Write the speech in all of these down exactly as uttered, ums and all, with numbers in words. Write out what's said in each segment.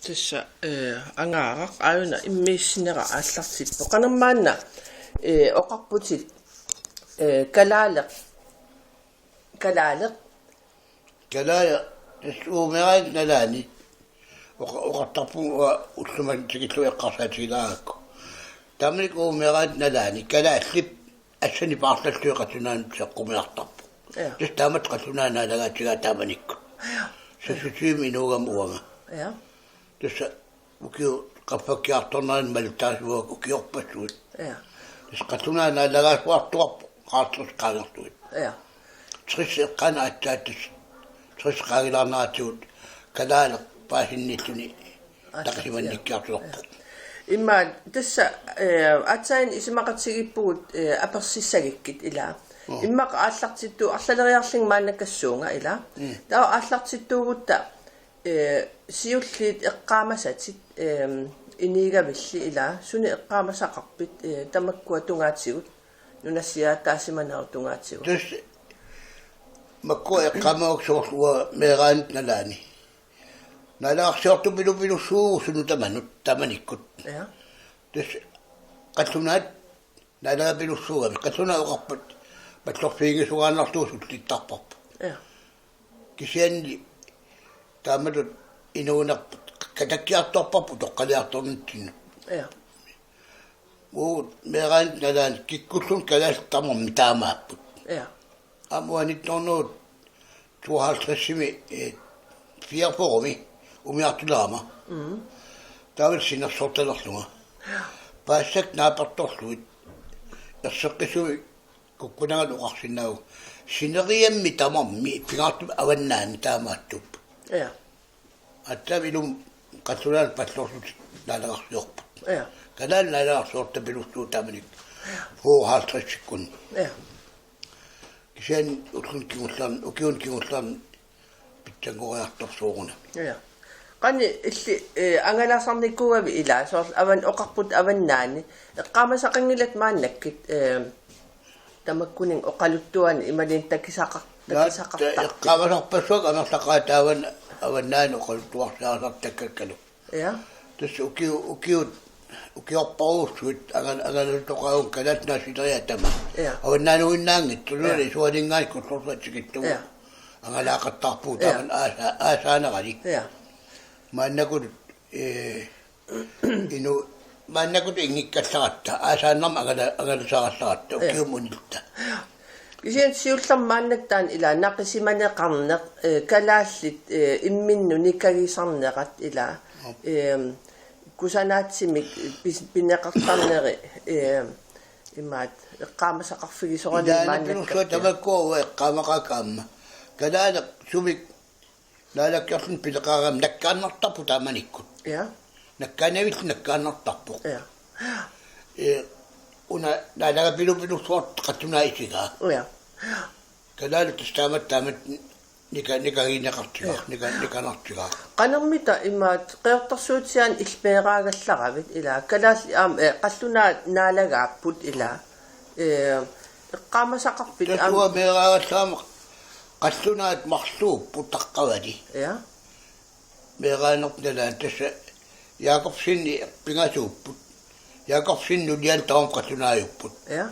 Tassa, eh, angaaraq aajuna immiussinera aallartippoq. Qanormaanna, eh, oqarputit, eh, kalaaleq, kalaaleq. Kalaaleq, tassa uumeraat nalaani. Oqa-, oqartarpunga uanga ullumimut tikillugu eqqarsaatigilaarakku. Taamanikkut uumeraat nalaani, kalaallip, assani paarlallugit qallunaanut seqqumiartarpoq. Ja. Tassa taamatut qallunaat naalagaatigaat taamanikkut. Ja. Seksogtyvemi inuugama uanga. Ja. Tassa ukiut qaffakkiartornerani malittaasuakka ukiorpassuit. Ja. Tassa qallunaat naalagaasuartuarput halvtreds qaangerlugit. Ja. Tres eqqaani aatsaat tassa. Tres qaangilaarneratigut kalaaleq paasinnilluni. Aatsaat, taqisimannikkiartulerpoq. Ja. Immaqa tassa, eh, aatsaat isumaqatigiippugut, eh, apersissagikkit ilaa. Mm. Immaqa aallartittu-, arlaleriarlunga maannakassuunga ilaa. Mm. Taava aallartittuugutta, eh, siulliit eqqaamasatit, eh, inuugavilli ilaa, sunik eqqaamasaqarpit, eh, tamakkua tungaatigut, nunasiaataasimanerup tungaatigut? Tassa makkua eqqaamavakka soorlu uanga meeraanit nalaani. Naalagarsiortupilupilussuuvugut sunut tamanut, taamanikkut. Ja. Tassa qallunaat naalagapilussuugamik, qallunaat oqarpata pallorfiginngisungaannarlugu sullittarparput. Ja. Kisianni taamatut inuunerput katakkiartorparput utoqqaliartornitsinnut. Ja. Uagut meeraanit nalaani kikkulluunniit kalaallit tamarmik taamaapput. Ja. Aamma uanga nitten hundrede tooghalvtredsimi, eh, fireogfyrremi umiartulerama. Mm. Taava sinersortalerlunga. Ja. Paasisakka naapertorlugit. Erseqqissumik kukkunangalu oqarsinnaavugut. Sineriammi tamarmi pingaartumik avannaani taamaattuupput. Ja. Aatsaat ilumut qallunaat pallorlutik naalagarsiorput. Ja. Kalaaleq naalagarsiortupilussuuvoq taamanikkut. Ja. Halvtredsikkunni. Ja. Kisianni ulluni kingullerni, ukiuni kingullerni pitsanngoriartorsuuguna. Ja. Qanoq illit, eh, angalasarnikuugavit ilaa, soorlu avan-, oqarputit avannaani. Eqqaamasaqanngilatit maannakkut, eh, tamakkuninnga oqaluttuanik imaluunniit takisaqar-, naa, takisaqartarpit? Eqqaamasarpassuakka amerlaqaat taava avannaani oqaluttuarsiarisartakkakkalu. Ja. Tassa ukiu-, ukiut, ukiorparujussuit angal-, angalalutoqaavunga kalaallit naassileriaat tamaat. Ja. Avannaanuinnaanngitsoq, ja, isuaninngaanniit Kullorsuaq tikittugu. Ja. Angalaaqattaarpugut, ja, taamani aasa-, aasaanerani. Ja. Maannakkut, eh, inu-, maannakkut inngikkallaratta, aasaannarmi angala-, angalasarallaratta, ja, ukiumut unilluta. Kisianni siullermik maannakkut taanna ilaa naqisimaneqarneq, eh, kalaallit, eh, imminnut nikagisarnerat ilaa, mm, eh, kusanaatsimik pis-, pineqartarneri, eh, imaat eqqaamasaqarfigisorani. Ilaana maannakkut pinersuat tamakkua uanga eqqaamaqaakka aamma. Kalaaleq sumik naalakkerluni pineqarami nakkaannartarpoq taamanikkut. Ja. Nakkaannavillu nakkaannartarpoq. Ja. Eh, una naalagapilupilussuartut qallunaat isigaat. Ja. Kalaaleq tassa taamatut, taamatut nika-, nikagineqartigaaq, ja, nika-, nikanartigaaq. Qanormita imaat Qeqertarsuatsiaani illit meeraagallaravit ilaa, kalaallit aamma, eh, qallunaat naalagaapput ilaa, eh, eqqaamasaqarpit? Tassa aamma uanga meeraagallaramma qallunaat marluupput taqqavali. Ja. Meeraanerput nalaani tassa Jakobsenip pingasuupput. Jakobsen nuliani tamarmik qallunaajupput. Ja.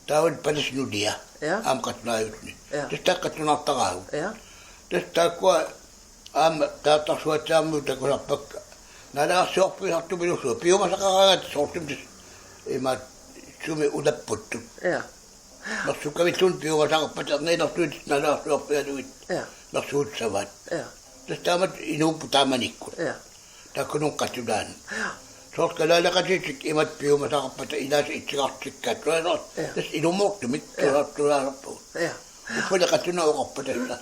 Taavali Palasip nulia. Ja. Aamma qallunaajulluni. Ja. Tassa taakku qallunaartaraagut. Ja. Tassa taakkua aamma Qeqertarsuatsiaarmiut takusarpakka. Naalagarsiorfigisartupilussuit. Piumasaqaraangatta soorlumi tassa imaat sumi ulapputtut. Ja. Mersukkavilluunniit piumasaqarpata erniilersuit naalagarsiorfigalugit. Ja. Mersuussavaat. Ja. Tassa taamatut inuupput taamanikkut. Ja. Taakkununnga qallunaanut. Ja. Soorlu kalaaleqatigiit imatut piumasaqarpata ilaasa itsigartikkaat tuasoq. Ja. Tassa ilumoortumik, ja, tuasoq tuasoorpugut. Ja. Uppali qallunaat oqarpata tassa.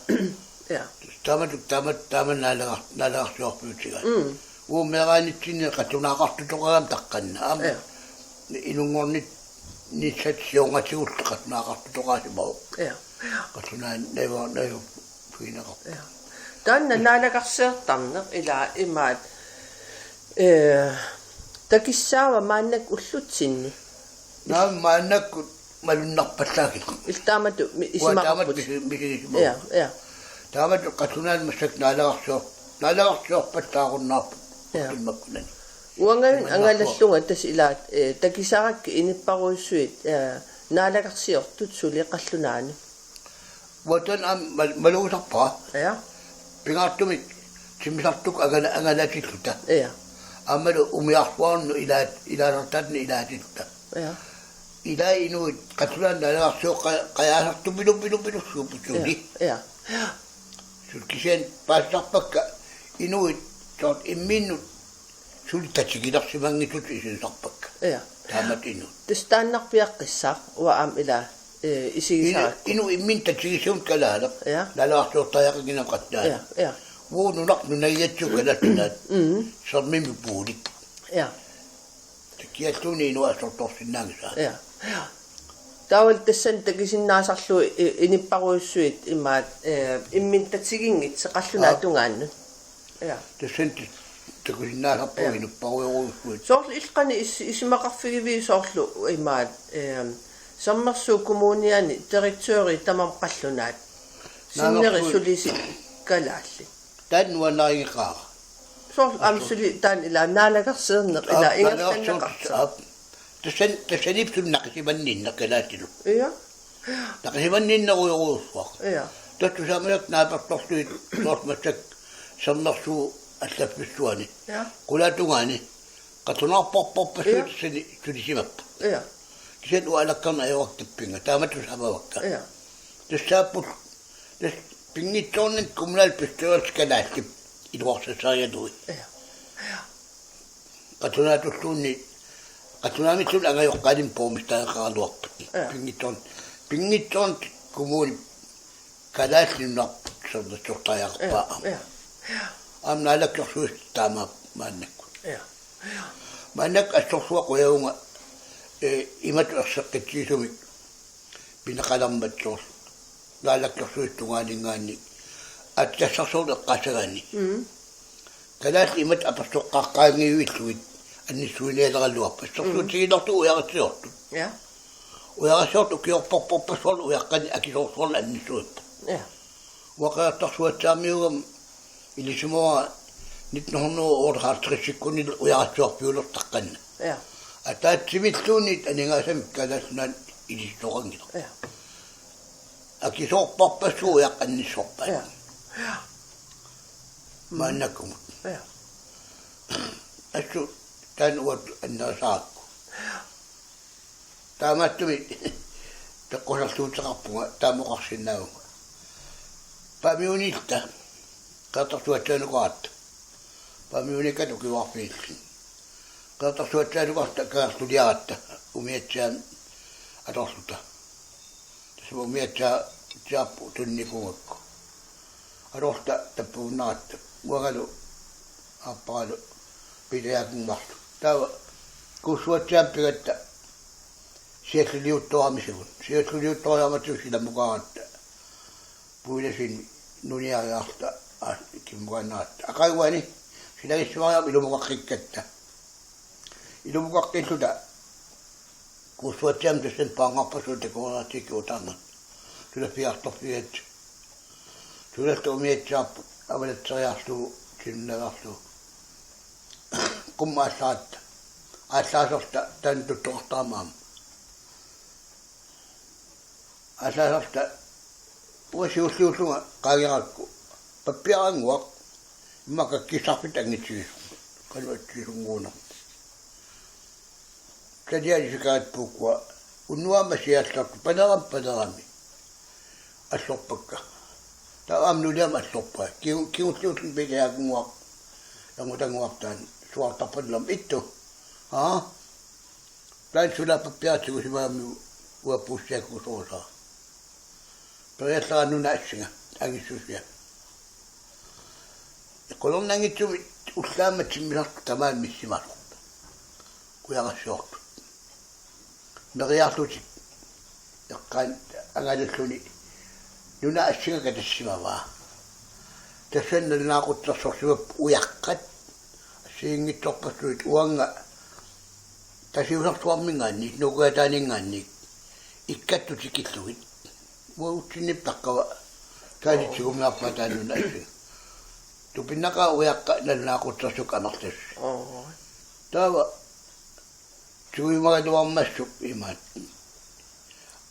Ja. Taamatut, taamatut, taama naalagar-, naalagarsiorfiutigaat. Mm. Uagut meeraanitsinni qallunaaqartutoqaramik taqqanna. Aamma, ja, inunngornit nissat siornatigullu qallunaaqartutoqaasimavoq. Ja. Qallunaat naju-, naju-, suineqarpoq. Ja. Taanna naalagarsiortarneq ilaa imaat, eh, takissaava maannakkut ullutsinni? Naa maannakkut malunnarpallaagit. Illit taamatut mi-, uanga taamatut isimaqarputit? Misi-, misigisimavoq. Ja, ja. Taamatut qallunaat massakkut naalagarsior-, naalagarsiorpallaarunnaarput. Ja. Immakkunani. Uangalu angalallunga tassa ilaat, eh, takisarakkit inuppassuit, eh, naalagarsiortut suli qallunaanut. Uatan am mal-, malugisarpara. Ja. Pingaartumik timmisartut angala-, angalatilluta. Ja. Aammalu umiarsuarnut ilaat-, ilaasartaatini ilaatilluta. Ja. Ilaa inuit qallunaanut naalagarsiortut qa-, qajaasartut pilu-, pilu-, pilussuupput suli. Ja. Ja. Suli kisianni paasisarpakka inuit soorlu imminnut suli tatigilersimanngitsutut isusarpakka. Ja. Taamatut inuit. Tassa taannarpiaqqissaaq uanga aamma ilaa, eh, isigisarakku. Inu-, inuit imminnut tatigisavut kalaaleq. Ja. Naalagarsiortariaqanngilaq qattaa. Ja, ja. Uagut nunarput nunagigatsigu kalaallit nunaat. Mm. Sermimmi puulik. Ja. Takialluunniit inuit assortorsinnaanngisaat. Ja. Ja. Taavalu tassani takusinnaasarlugu i-, inuppassuit imaat, eh, imminnut tatiginngitsut qallunaatut tungaannut. Aap. Ja. Tassani takusinnaasarpagut, ja, inuppassuit. Soorlu illit qanoq is-, isumaqarfigiviuk soorlu imaat, eh, Sermersuup kommuniani direktøri tamarmik qallunaat. Sinneri naalagarsuit sulisut kalaallit. Taanna nuannarigeqaara. Soorlu aamma suli taanna ilaa naalagarsiorneq ilaa. Aap, ingerlanneqartoq. Naalagarsiortoq, aap. Tassani, tassaniippoq suli naqisimanninneq kalaallinut. Ja. Naqisimanninnerujorujussuaq. Ja. Tassa tusaamasakka naapertorlugit soorlu massakkut Sermersuup allaffissuani. Ja. Qulaatungaani. Qatunaarparparpassuit, ja, tassani sulisimapput. Ja. Kisianni uanga alakkarneq ajorpara tappinga. Taamatut samavakka. Ja. Tassaapput, tassa pinngitsoornani kommunalbestyrelsi kalaallit iluarsassarigalugit. Ja. Ja. Qatunaatulluunniit, qatunaamilluunniit angajoqqaalimmik borgmestereqaraluarput. Ja. Pinngitsoorn-, pinngitsoornani kommunip Kalaallit Nunaat sermersortariaqarpaa. Ja, ja. Aamma Naalakkersuisut taamaappoq maannakkut. Ja, ja. Maannakkut assorsuaq qujavunga, eh, imatut erseqqitsigisumik pineqalermat soorlu Naalakkersuisut tungaaninngaanniit aatsitassarsiorneq eqqaassagaanni. Mm. Kalaallit imatut apersoqqaaqqaanngivillugit annissuinialeraluarput. Assorsuutigilerlugu ujarassiortut. Ja. Ujarassiortut ukiorparparpassuarni ujaqqanik akisoorsuarnik annissuipput. Ja. Uanga Qeqertarsuatsiaarmiugama ilisimavara nitten hundrede og otteoghalvtredsikkunni ujarassiorfiulersoq taqqanna. Ja. Ataatsimilluunniit aningaasanik Kalaallit Nunaanni ilisisoqanngilaq. Ja. Akisoorparpassuit ujaqqat annissorpaat. Ja. Ja. Maannakkumut. Ja. Assut taanna uattut annerisaarakku. Taamaattumik peqquserluuteqarpunga taama oqarsinnaavunga. Paamiuniitta, Qeqertarsuatsiaanukaratta. Paamiunikkatta ukiuarfiilli. Qeqertarsuatsiaanukarta kangerluliaratta umiatsiaamik atorluta. Tassa umiatsiaasiarput tunnikungakku. Atorluta tappavunnaratta. Uangalu aapparalu Piita Jaakinnguarlu. Taava Kuussuatsiaamut pigatta sialluliuttooramisagut. Sialluliuttooriarmatigut silamukaaratta. Puilasin nuniariarluta aa kimmukaannaratta. Aqaguani silagissimariarmata ilumukaqqikkatta. Ilumukaqqilluta Kuussuatsiaamut tassani paarngarpassuit takuaraatikki utaannat. Tulaffiartorfigaat. Tulalta umiatsiaarput avalatseriarlugu tinunnariarlugu. Qummut aallaratta. Aallaaserluta taanna tuttoqartarama aamma. Aallaaserluta uanga siulliullunga qaangerakku. Pappiarannguaq. Immaqa kakkissarfitta angitsigisoq. Qanoq atsigisunguunerput. Taliani sikaat puukkua. Unnuaq aamma siallartut panerama panerami. Allorpakka. Taava aamma nuliama allorpai. Kigu-, kigulliulluni Piita Jaakinnguaq. Angutannguaq taanna. Suaartarpallam ittu. Aa? Taanna suli pappiaratigut simagami uanga puussiakkuusorusaa. Periallaratta nunap assinga angissusia. Qularnanngitsumik ullaammat timmisartut tamaasa missimasoq. Ujarassiortut. Neriarlutik. Eqqaani angalalluni. Nunap assinga katassimavaa. Tassani nalunaaqutsersorsimavoq ujaqqat. Assigiinngitsorpassuit uanga Tasiusarsuarminngaanniit, Nuukajataaninngaanniit, ikkattut tikillugit. Uagutsinnit taqqava, kaalitsigunniarpaa taanna nunap assinga. Tupinnaqaaq ujaqqat nalunaaqutsersuupput amerlasuut. Oo. Taava tiguimagaluarmassuk imaat.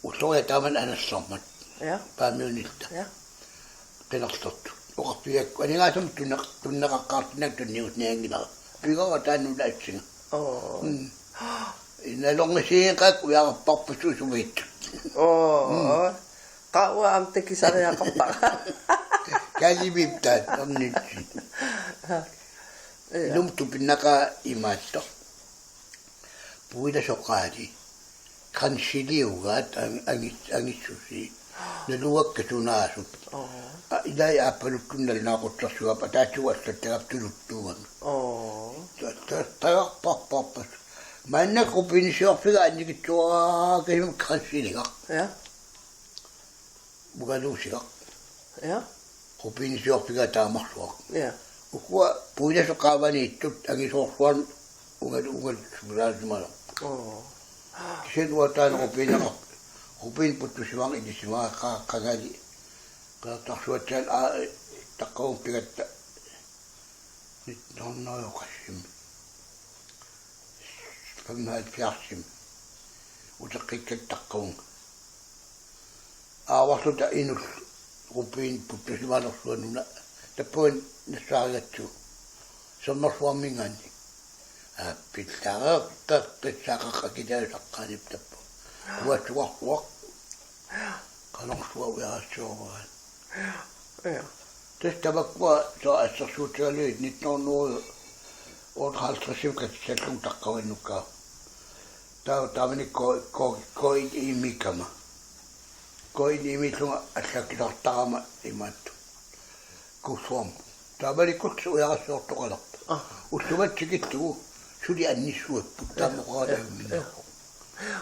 Ulloriaq taamani anassormat. Ja. Paamiunilta. Ja. Qinerlertut. Oqarfigaakku aningaasanik tunneq-, tunneqaqqaartinnanga tunniusnianngilara. Pigara taanna una assinga. Oo. Mm. Inalornisiiqak ujarapparpassuit sumiittut. Oo. Mm. Qaa uanga aamma takisariaqarpara. Kaliviptaat ornitsi. Ja. Ilumut tupinnaqaaq imaattoq. Puilasoqaali. Kransiugaat ang-, angis-, angissusi. Naluakka sunaasut. Oo. A, ilai aappaluttunnaq nalunaaqutsersuupput ataatsugu allattagaq tuluttuugami. Oo. Ta-, ta-, tagarparparpas. Maanna rubinisiorfiga annikitsuarakasimmik kransiligaq. Ja. Ugaluusigaq. Ja. Rubinisiorfiga taamarsuaq. Ja. Ukua puilasoqaavaniittut angisoorsuarmik ungal-, ungalussuulaasimalerput. Oo. Kisianni uanga taanna rubineqarpoq. Rubinit putussimaaq ilisimaqaaq qangali. Qeqertarsuatsiaat aa taqqavunga pigatta. Nitten hundrede og syv. Femoghalvfjerds. Uteqqikkatta taqqavunga. Aavarluta inullu rubinit putussimalersuanuna. Tappavani nassaarigatsigu. Sermersuarminngaanniit. Aappillaareqqeqqissaaqaqqakilaasaqqaanip tappa. Kuatsuarsuaq. Qanorsuaq ujarassuaraan. Ja. Tassa tamakkua soorlu assersuutigalugit nitten hundrede og otteoghalvtreds katsallunga taqqavannukkaa. Taava taamani ko-, ko-, koil imikama. Koil imillunga allakkilertarama imaattoq. Kusuam. Taamanikkut ujarassuartoqalerpoq. Aa. Ullumimut tikillugu suli annissuipput. Ja, taama ja, oqaatiginngilara. Ja.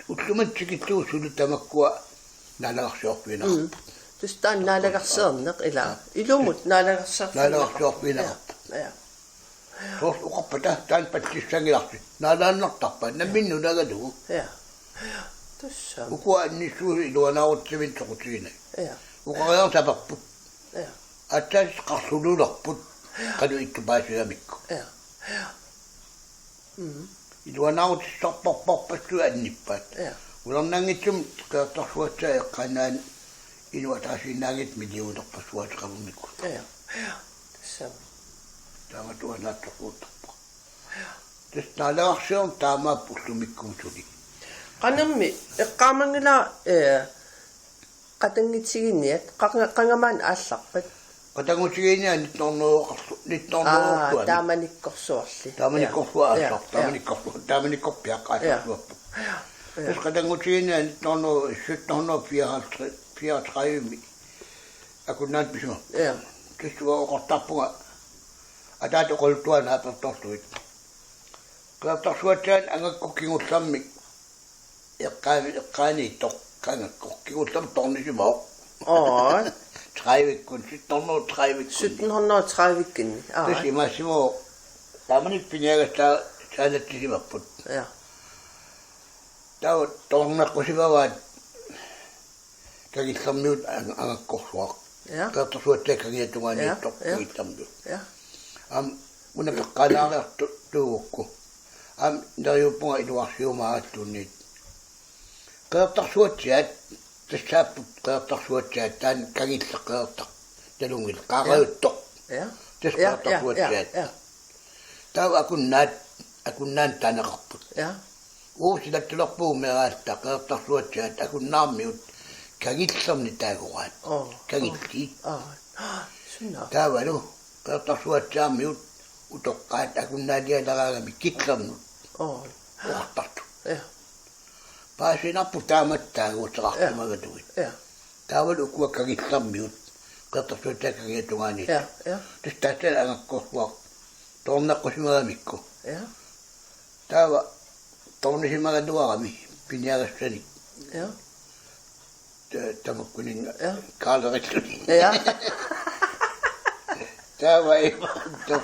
Ullumimut tikillugu suli tamakkua naalagarsiorfigineqarput. Mm. Tassa taanna naalagarsiorneq ilaa. Ilumut naalagarsiorfigineqarput. Naalagarsiorfigineqarput. Ja, ja. Soorlu oqarpata taanna pallissanngilarsi. Naalaannartarpaat nammineq nunagalugu. Ja. Tassa. Ukua annissuisut iluanaarutsivimmik soqutiginagit. Ja. Oqariarneq sapapput. Ja. Aatsaat qarlululerput. Ja. Qanoq ittup paasigamikku. Ja. Ja. Mm. Iluanaarutissarparparpassuit annippaat. Ja. Ulornanngitsumik Qeqertarsuatsiaat eqqaannaanni inuk ataasiinnaanngitsoq millionerpassuaateqarnikuuvoq. Ja. Ja. Tassami. Taamatut uanga naatsorsuuttarpara. Ja. Tassa naalagarsiorneq taamaappoq ullumikkut suli. Qanormi eqqaamanngilara, eh, qatanngutiginiat, qanga-, qanga maani aallarpat? Qatanngutiginiat nitten hundrede oqarlu-, nitten hundrede. Aa, oqarluarmi. Taamanikkorsuarli. Taamanikkorsuaq. Ja, aallarpoq, ja. Taamanikkorsuaq, taamanikkorpiaq. Ja. Aallarsuarpoq. Ja. Tassa qatanngutiginiat nitten hundrede, sytten hundrede fireoghalvtreds, fireogtredive-mi. Akunnaani pisima. Ja. Tassa uanga oqartarpunga. Ataata oqaluttuaq naapertorlugit. Qeqertarsuatsiaani angakkut kingullermik. Eqqaani-, eqqaaniittoq qangakku. Kingullermik tornisimavoq. Oo. Tredive-kkut, sytten hundrede tredive-kkut. Sytten hundrede tredive-kkut. Aa. Tassa imaassimavoq. Taamani piniagassaa-, saanatsisimapput. Ja. Taava torneqqusimavaat kangillermiut ang-, angakkorsuaq. Ja. Qeqertarsuatsiaat kangiatungaaniittoq. Ja, ja. Kangillermiut. Ja. Aamma una peqqaalaariartu-, tuugukku. Aamma neriuppunga iluarsiumaaralluunniit. Qeqertarsuatsiaat, tassaapput Qeqertarsuatsiaat taanna kangilleq Qeqertaq. Talungil qaaqajuttoq. Ja. Tassa, ja, ja, Qeqertarsuatsiaat. Ja, ja. Taava Akunnaat, Akunnaani taaneqarput. Ja. Uagut silattulerpugut meeraalluta Qeqertarsuatsiaat Akunnaarmiut kangillerni taagoraat. Oo. Kangilliit. Aa. Suna. Taavalu Qeqertarsuatsiaarmiut utoqqaat Akunnaalialeraangami killernut. Oo. Oqartartut. Ja. Paasinarpoq taamatut taaguuteqarsimagaluit. Ja. Ja. Taavalu ukua kangillermiut Qeqertarsuatsiaat kangiatungaaniittoq. Ja, ja. Tassa tassani angakkorsuaq torneqqusimagamikku. Ja. Taava tornisimagaluarami piniagassanik. Ja. Ta-, tamakkuninnga. Ja. Kaalerilluni. Ja. Taava imaattoq.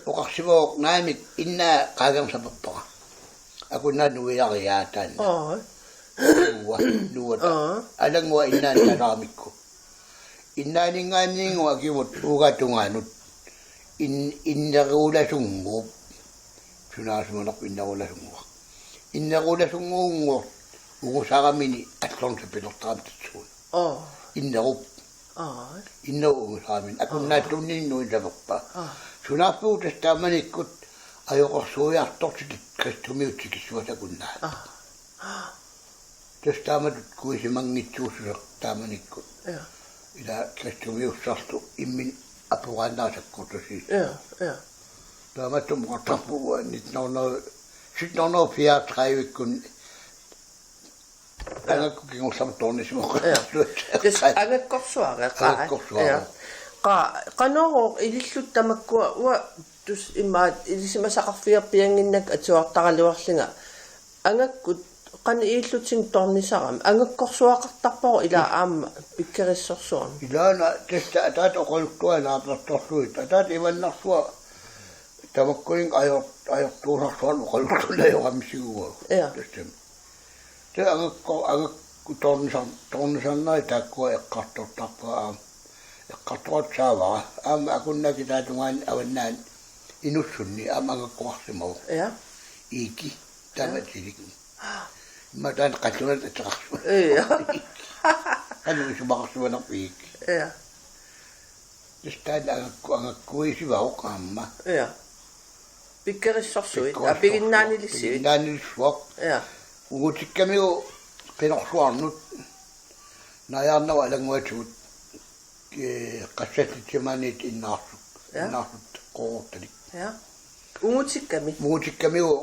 Oqarsimavoq naamik innaa qaangerneq sapappara. Akunnaani nuiariaataanna. Oo. Nuua, nuua. Aa. Alanngua innaannaalaarmikku. Innaaninngaanniinnguaq akimut uugatungaanut. In-, innerulasunngooq. Sunaasimanerpoq innerulasunngooq. Innerulasunngooq ungusaramini allornsa pilertaram tassuun. Aa. Innerup. Aa. Innerup ungusaramini. Akunnaattuunniit nuisaverpa. Aa. Sunaaffiup tassa taamanikkut ajoqersuiartortitat kristumiut tikissuasa akunnaat. Aa. Tassa taamatut kuisimanngitsuussuseq taamanikkut. Ja. Ila kristumiussarlu imminut apugaannaasakkortusi. Ja, ja. Taamatut oqartarpugut nitten hundrede, sytten hundrede fireogtredive-kkut angakku kingullermik toornisimaqaat. Ja. Tassa angakkorsuareqaat. Angakkorsuareq. Ja. Qa-, qanorooq ilillutit tamakkua uanga tus imaat ilisimasaqarfigerpiannginnakku atuartaraluarlunga. Angakkut qanoq ilillutit toornisarami. Angakkorsuaqartarpagut ilaa aamma pikkorissorsuarnik. Ilaana tassa ataata oqaluttuat naapertorlugit. Ataata Ivannarsua tamakkuninnga ajor-, ajortuusarsuarnik oqaluttuanik ajoramisigut. Ja. Tassami. Taava angakko-, angakku toornisar-, toornisarnerit taakkua eqqartortarpaat aamma. Eqqartoratta saavara. Aamma Akunnaaq kitaatungaani avannaani Inussunni aamma angakkoqarsimavoq. Ja. Iiki. Ja. Taamatilik. Immaqa taanna qallunaatut ateqarsimavoq. Ja. Qanoq isumaqarsimanerpoq Iiki. Ja. Tassa taanna angakku-, angakkuisivavoq aamma. Ja. Pikkorissorsuit. Pikkorissorsuit. Aa, piginnaanilissuit. Piginnaanilissuaq. Ja. Ungutikkamiuk qinorsuarnut. Naajarnerup alannguatigut. Ee, qassallitsimaniit innaarsut. Ja. Innaarsut qoorortalik. Ja. Ungutikkami. Ungutikkamiuk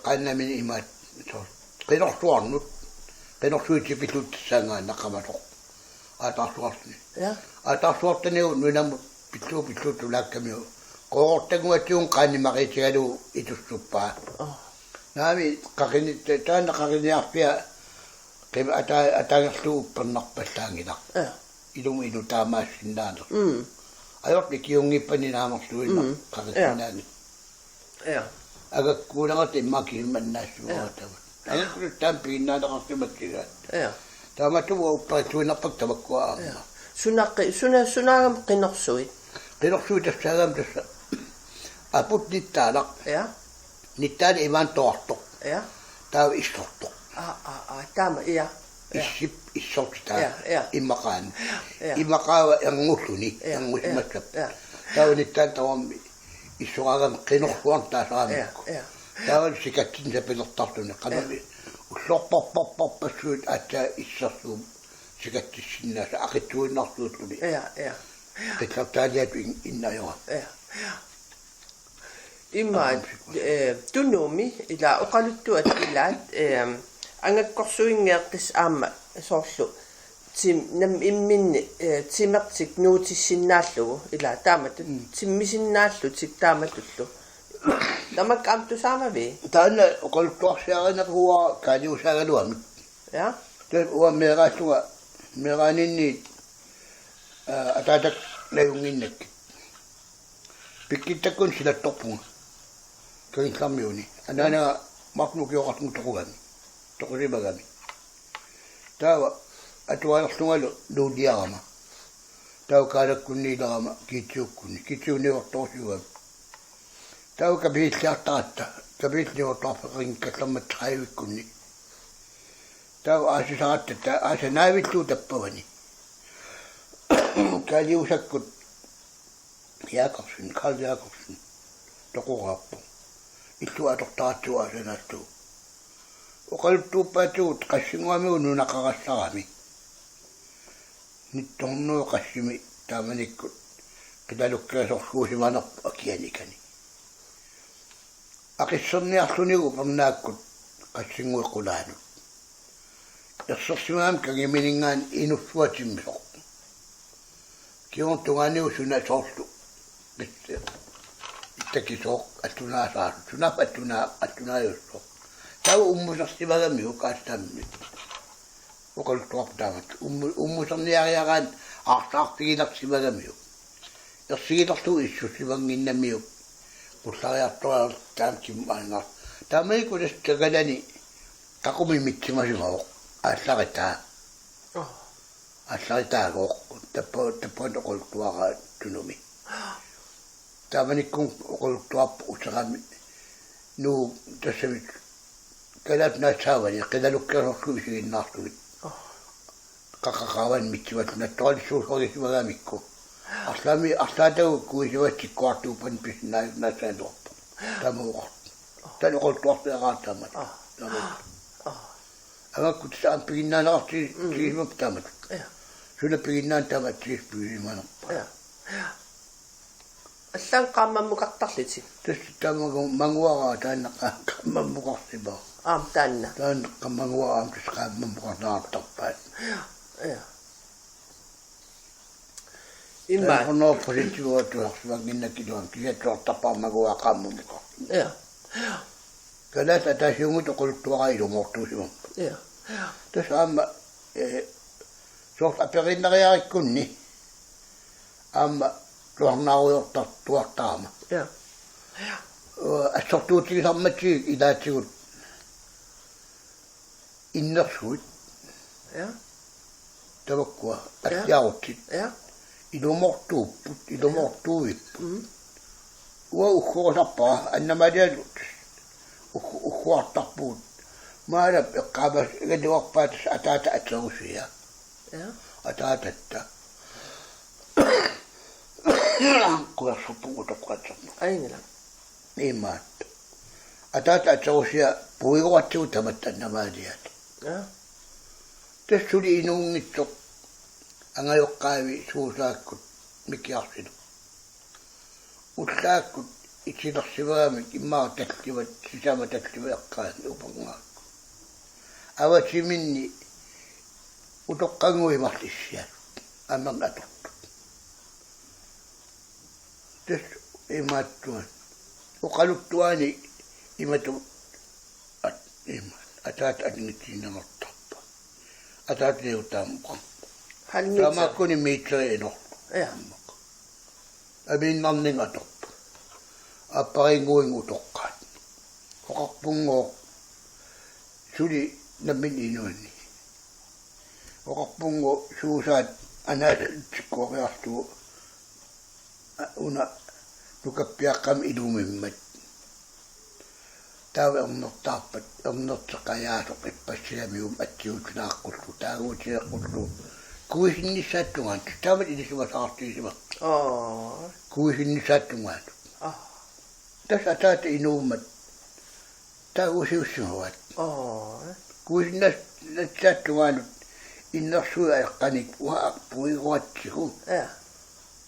qaannamini imaat soorlu. Qinorsuarnut. Qinorsuit tikillutik tassaanngaannaq qamasoq. Aataarsuartani. Ja. Aataarsuartanilu nunamut pillugu pillugu tulaakkamiuk. Qoorortannguatigut qaannimariitigalugu itussuppaa. Aa. Naamik qaqinit-, taanna qaqiniarfia qim-, ata-, ataangerlugu uppernarpallaanngilaq. Ja. Ilumut inuit taamaassinnaaneq. Mm. Ajortut ikiunngippani naamerluinnaq. Mm. Qaqissinnaaneq. Ja. Angakkuunerata immaqa kisimannaassimavaa. Ja. Taava. Angakkuunerata taama piginnaaneqarsimatsigaat. Ja. Taamaattumik upperissuinnarpakka tamakkua aamma. Ja. Sunaqi-, suna-, sunaagami qinorsuit? Qinorsuit tassaagami tassa. Aput nittaalaq. Ja. Nittaani imaantoortoq. Ja. Taava issortoq. Aa, aa, aa, taama, ja. Ja. Issip, issortut taava. Ja, ja. Immaqaani. Ja. Immaqaava erngulluni, ja, erngusimassap. Ja, ja. Taava nittaani tamarmi issoraagami qinorsuarnut taasaraamikku. Ja, ja. Taava sikatsinni sapilertarluni. Qanoq, ja, ullorparparparpassuit aatsaat issersuup sikatsissinnaasut aqitsuinnarsuulluni. Ja, ja. Qillertaaliatut in-, innajora. Ja, ja. Imaat, eh, Tunumi, ila oqaluttuat ilaat, eh, angakkorsuinngeeqqissaaq aamma soorlu tim-, nam imminni, eh, timertik nuutissinnaallugu, ila taamatut, mm, timmisinnaallutik taamatullu. Tamakku aamma tusaamavii? Taanna oqaluttuarsiarineqarpoq kaaliusaagaluamik. Ja. Tassa uanga meeraallunga, meeraaninniit, eh, ataatak najunnginnakkit. Pikkittakkunni silattorpunga. Kangillarmiuni. Anaanaga Mark lukioqartunga toqugami. Toqusimagami. Taava atualerlungalu nuuliarama. Taava Kaalakkunniilerama Kiitsiukkunni. Kiitsiuk niuertorusiugami. Taava kapisilliartaratta. Kapisillit niuertoqarfeqanngikkallarmata tredive-kkunni. Taava aasisaratta ta-, aasaq naavillugu tappavani. Kaaliusakkut Jakobsen, Karl Jakobsen, toqoraappoq. Illup atortaratsigu aasaq naallugu. Oqaluttuuppaatigut qassinnguamigut nunaqarassarami. Nitten hundrede qassimi taamanikkut qilalukkiasorsuusimanerput akianikani. Aqisserniarlunilu upernaakkut qassinnguit qulaanut. Ersersimagami kangimininngaanniit inussua timmisoq. Kingorna tungaaniit suna soorlu. Qissi. Ittakisooq attunaasaasoq. Sunaaffa attunaa-, attunaajussoq. Taava ummusersimagamiuk aasaq taamani. Oqaluttuarpoq taamatut. Ummu-, ummuserniariaraanni aarsaarfigilersimagamiuk. Ersigilerlugu issussimannginnamiuk. Qullariartoraluartoq taama kimmaannar. Taamanikkut tassa takalani Qaqumi mitsimasimavoq. Aallaritaa. Aallaritaa-gooq. Tappa-, tappaat oqaluttuaraa Tunumi. Taamanikkut oqaluttuarput uterami. Nuu tassavit. Kalaat naatsaavani, qilalukkersorlu isiginnaartugit. Qaqaqaavani mitsimallu nattoralissuusorissimagaamikku. Arlaami arlaatagu kuisivatsikkuartuuppan pisinnaajunnaassaatuarpoq. Tamuuq. Tan oqaluttuartiaraa taamani. Tamuuq. Angakkut saam piginnaaneqarti-, tigisumap taamatut. Suna piginnaanut taama tigisumap piginnaanerpaa. Allaat qaammammukartarlutit. Tassa taamagu manguaraa taanna qa-, qaammammukarsippaa. Aam taanna. Taanna qaammammuaraa aam tassa qaammammukartarpaat. Ja. Imma. Taanna hundrede procent tusarsimanngikkaluarluni kisianni tusartarpara manguaraa qaammammukarsippaa. Ja. Kalaat ataasiummut oqaluttuaraa ilumoortuusimavoq. Ja. Tassa aamma, eh, soorlu aperiinnariarikkunni. Aamma tusarnaarujoortartuartarama. Ja. Assortuutigisarmatigik ilaatigut innersuit. Ja. Tamakkua assiarutsit. Ja. Ilumoortuupput, ilumoortuuipput. Uanga uggorusarpara, Anna-Mariallu uggu-, ugguartarpugut. Maalap eqqaamasaagaluarpaa tassa ataata aterusia. Ja. Ataatatta. Kuersorpunga utoqqatserpunga. Aingila. Imaat. Ataata aterusia puigoratsigu tamatta Anna-Mariat. Ja. Tassa suli inuunngitsoq angajoqqaavi Suusaakkut Mikiarsilu. Ullaakkut itilersimagamik immaqa tallimat sisamat tallimat eqqaanni uperngaakku. Avatiminni utoqqannguit marluk issiallu. Amerna atortut. Tassa imaattuat. Oqaluttuaani imatut at-, imaat. Ataata aningitsiinnanngortarpoq. Ataata niutaammukarpoq. Halvmeter. Taamaakkuni meteri inorlu. Ja. Amiinnarninngooq atorpoq. Aappariinnguinnguup utoqqaat. Oqarpunngooq suli nammineq inuanni. Oqarpunngooq Suusaat anaasatsikkooriarlugu a-, una nukappiaqqamik ilumimmat. Taava ernertaarpat, ernerteqajaasoq ippassigamiuk atsiutinaaqqullugu, taaguuteqqullugu. Kuisinnissaata tungaanut, taamatut ilisimasaartigisimavoq. Aa. Kuisinnissaata tungaanut. Aa. Tassa ataata inuummat taaguusiussimavaat. Aa. Kuisinnas-, nassaata tungaanut innersuit aqqanik uanga puigoratsigu. Ja.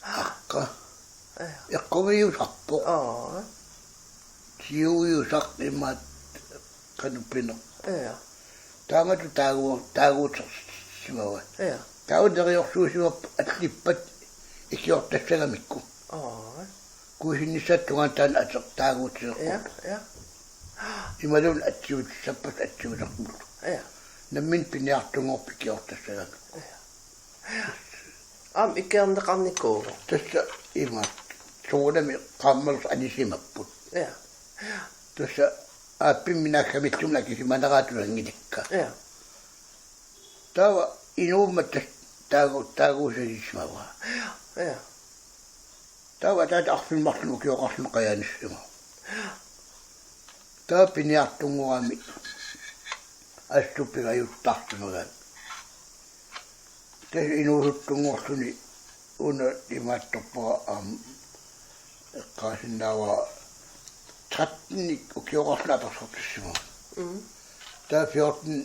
Aqqa. Ja. Eqqumiusarpoq. Aa. Tiuiusaq imaat qanoq pineq. Ja. Taamatut taagu-, taaguutersimavaat. Ja. Taava neriorsuusimavoq allippat ikiortassagamikku. Aa. Kuisinnissaata tungaanut taanna ateq taaguuteqqullugu. Ja, ja. Imaluunniit atsiutissappat atsiuteqqullugu. Ja. Nammineq piniartunngorpoq ikiortassagamikku. Ja. Aamma ikiorneqarnikuuvoq. Tassa imaat. Soorunami qaammalersoq anisimapput. Ja. Tassa aappimmi naaggamilluunniit akisimaneraat tunanngilikka. Ja. Taava inuummat tassa taagu-, taaguusisimavaa. Ja. Taava ataata arfineq-marlunut ukioqarluni qajanissimavoq. Taava piniartunngorami assut pingajuttarsimagami. Tassa inuusuttunngorluni una imaattorpara aamma eqqaasinnaavara tretten ukioqarluni apersortissimavoq. Mm. Taava fjorten,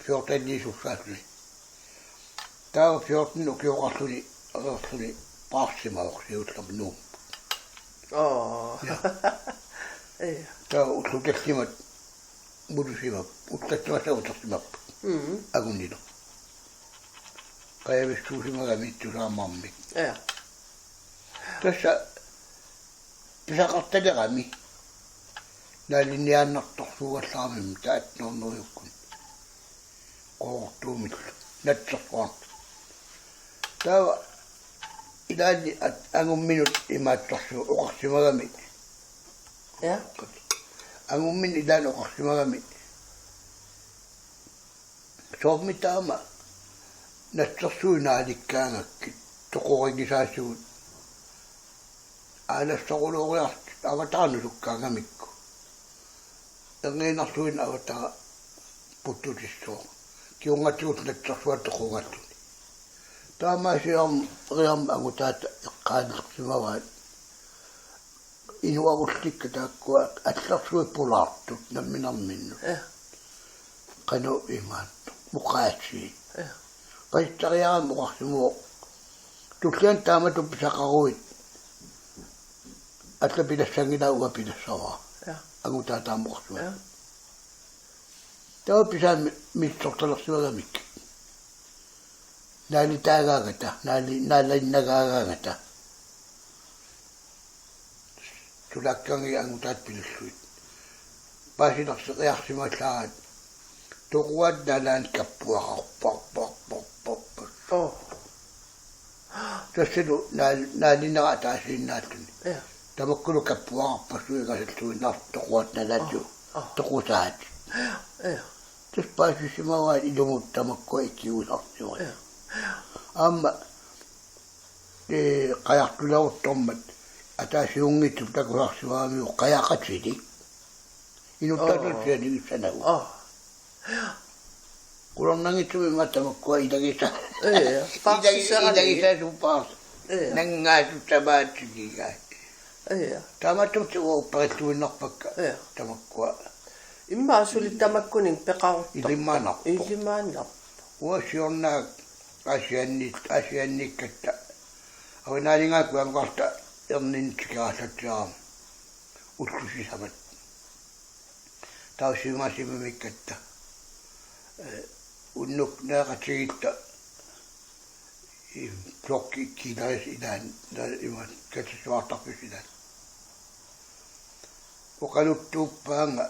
fjorten-iliusussaalluni. Taava fjorten ukioqarluni apersorluni paarsimavoq siullermik Nuummut. Aa. Ja. Ja. Taava ullut tallimat mulusimavoq, ullut tallimat utersimavoq. Mm. Angunilu. Qajavissuusimagami tusaamaarmik. Ja. Tassa pisaqartalerami. Naaliniaannartorsuugallarami taattornerujukkun. Qoortuumillu. Natsersuarmi. Taava ilaanni at-, angumminut imaattorsuuvoq oqarsimagami. Ja. Angumminut ilaanni oqarsimagami. Soormi taama natsersuinaalikkaangakkit toqorigisaasugut aalassoruluoriartut avataanusukkaangamikku. Erniinnarluinnaq avatara puttutissooq. Kingornatigut natsersuaq toqungattuni. Taamaasiorm-, riorm angutaata eqqaanilersimavaat. Inuarullikka taakkua allersuit pulaartut namminerminnut. Ja. Qanoq imaattoq. Muqaasii. Ja. Paasitseriarami oqarsimavoq. Tulliani taamatut pisaqaruit. Alla pilassanngilaat uanga pilassavara. Ja. Angutaata aamma oqarsimavoq. Ja. Taava pisaami misissortalersimagamik. Naalitaagaangata, naali-, naalinnagaagaangata. Sulaakkaanni angutaat pilallugit. Paasilerseqqiarsimallaarat. Toquaat naalaani kappuaqarpoq, poq, poq, poq, poq. Oh. Tassalu naal-, naalinnera ataasiinnaalluni. Ja. Tamakkulu kappuaqarpassuit ingasalluinnartut toquaat naalaatigut. Oh, oh. Toqusaat. Ja, ja. Tassa paasisimavaat ilumut tamakkua ikiuisarsimavat. Ja. Aamma, ee, qajartuleruttormat ataasiunngitsup takusarsimagamiuk qajaqatilik. Inuttaasut Oo. Sianigissanagit. Oo. Qularnanngitsumik imaattoq tamakkua ilagisa-, Ee, ilagi-, paarsisaramik. Ilagisaasup paars-, Ee. Nanngaasut tamaatigigai. Ee. Taamaattumik uanga upperilluinnarpakka. Ee. Tamakkua. Immaqa suli tamakkuninnga peqaruttorput. Ilimaanarpoq. Ilimaanarpoq. Uanga siorna Aasianni-, Aasianniikkatta. Avanaaninngaanniit kujammut aamma erniinnaq tikerallatsiarama. Ullut sisamat. Taava siumaasimamikkatta. Eh, unnuk nereqatigiitta. I, blokki kiilaris ilaanni, na-, ima, katassuartarfis ilaanni. Oqaluttuuppaanga,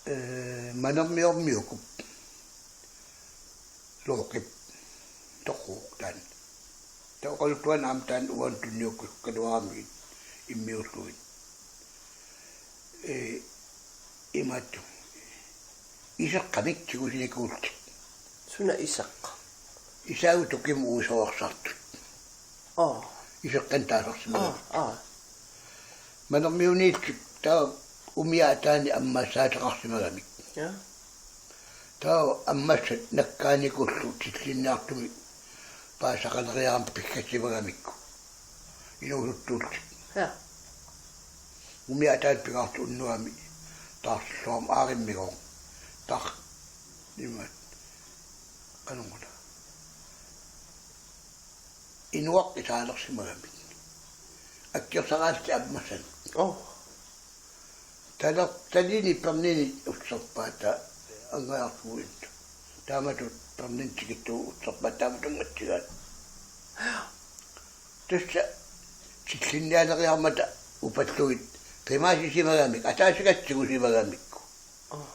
eh, Manermiormiukup Looqip toquuq taanna. Taava oqaluttuani aamma taanna uannut tunniukkusukkaluaramigit immiullugu. Ee, imaattoq. Iseqqamik tigusinikuullutik. Suna iseq? Isaagut tukimut uisorersartut. Aa. Iseqqanik taasarsimagamik. Aa, aa. Manermiuniillutik taava umiaq ataani ammassaateqarsimagamik. Ja. Taava ammassat nakkaanikullu tillinniartumik paasisaqaleriaramik pikkatsimagamikku. Inuusuttuullutik. Ja. Umiaq ataani pingaartoq unnuami taarsilluarami aarimmigooq. Tar-, imaat. Qanoruna. Inuaq isaalersimagamik. Akkersaraallutik ammassannik. Oo. Taler-, talini pernini usserpaata angajartuinta. Taamatut pernini tikittugut usserpaat taamatut ngatsigaat. Tassa tillinnialeriarmata upallugit qimaasisimagamik, ataasiakkatik tigusimagamikku. Oo.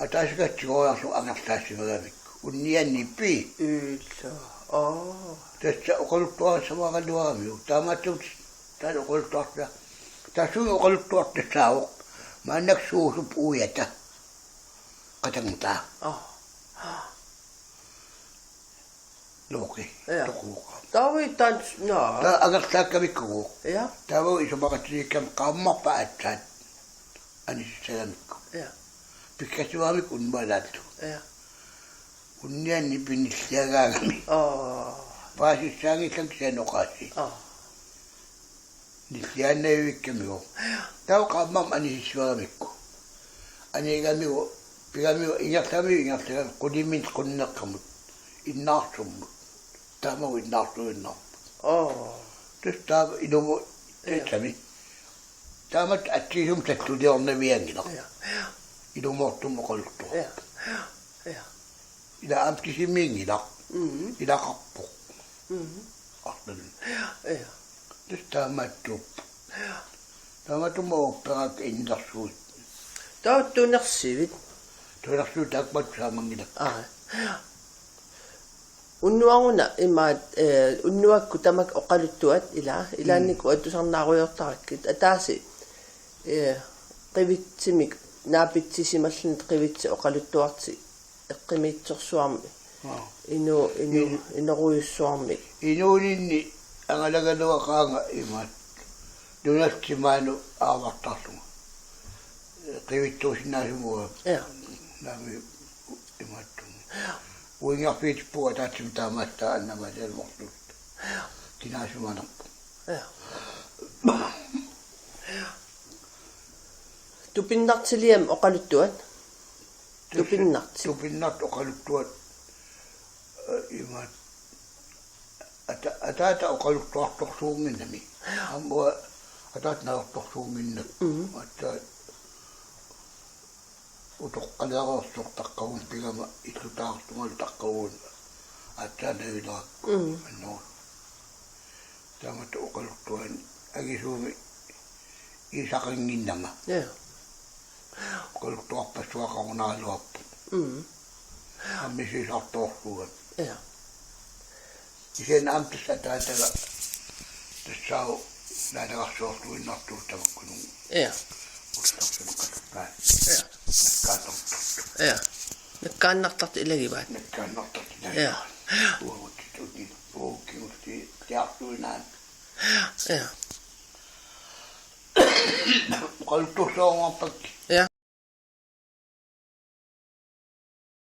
Ataasiakkatik tigoriarlugit angerlaassimagamikku. Unniannipi. Illa. Oo. Tassa oqaluttuarissavaraluaramiuk. Taamaattumik taanna oqaluttuarta-, tassunga oqaluttuartussaavoq. Maannakkut suusup uiata. Qatanngutaa. Oo. Looqi. Ja. Toquuqa. Taava taanna, naa. Taava angerlaakkamikkuuvoq. Ja. Taava isumaqatigiikkamik qaammarpaat aatsaat. Anisissagamikku. Ja. Pikkatsimagamikku unnualaallu. Ja. Unniannipi nilliagaagami. Oo. Paasissaanngillat kisianni oqaasii. Oo. Nilliaannaviikkamiuk. Taava qaammarmik anisissagamikku. Anigamiuk, pigamiuk, ingerlamiuk, ingerlagamiuk, qulimit qunneqqamut. Innaarsummut. Taamaammat innaarsuinnarput. Oo. Tassa taava ilumoortumik. Ja. Tassami. Taamatut atsigisumik salluliornavianngilaq. Ja. Ilumoortumik oqaluttuaq. Ja. Ja. Ila aamma kisimiinngilaq. Mhm. Ilaqarpoq. Mhm. Arnalun. Ja. Tassa taamaattuupput. Ja. Taamaattumik upperakka innersuut. Taava tunersivit? Tunersivit taakkuattut saamanngilakka. Aa. Unnuaruna imaat, eh, unnuakkut tamakku oqaluttuat ila, ilaannikkut Mm. tusarnaarujoortarakkit. Ataaseq, eh, qivitsimik naapitsisimalluni qivitseq oqaluttuartik eqqumiitsorsuarmik. Aa. Inu-, inu-, Inu-, inorujussuarmik. Inuuninni angalagaluaqaanga imaat. Nunartimaanu aavartarlunga. Qivitsuusinnaasumua. Ja. Naami imaattunga. Uingerfiitippugut ataatsimik taamaattaa annamaalilluartut. Kinaasimanerpoq. Ja. Tupinnartiliami oqaluttuat. Tupinnartik. Tupinnartik oqaluttuat, eh, imaat. Ata-, ataata oqaluttuartorsuunnginnami. Aamma ataata najortorsuunnginnami. Mm. Ataata utoqqaliareersoq taqqavunga pigama illutaartungalu taqqavunga. Ataata najulerakku. Mm. Annoor. Taamatut oqaluttuani angisuumik iisaqannginnama. Ja. Oqaluttuarpassuaqarunaraluarpoq. Mm. Ammisiisartoorsuugami. Ja. Kisianni aamma tassa ataataga tassaavoq naalagarsiorluinnartuuvoq tamakkununnga. Ja. Ullarsuneqalerpaat. Ja. Nakkaannartartut. Ja. Nakkaannartartut ilagivaat. Nakkaannartartut ilagivaat. Ja. Uagutsitut uagut kingulliit tiartuinaat. Ja. Oqaluttuarsuarunarpakka.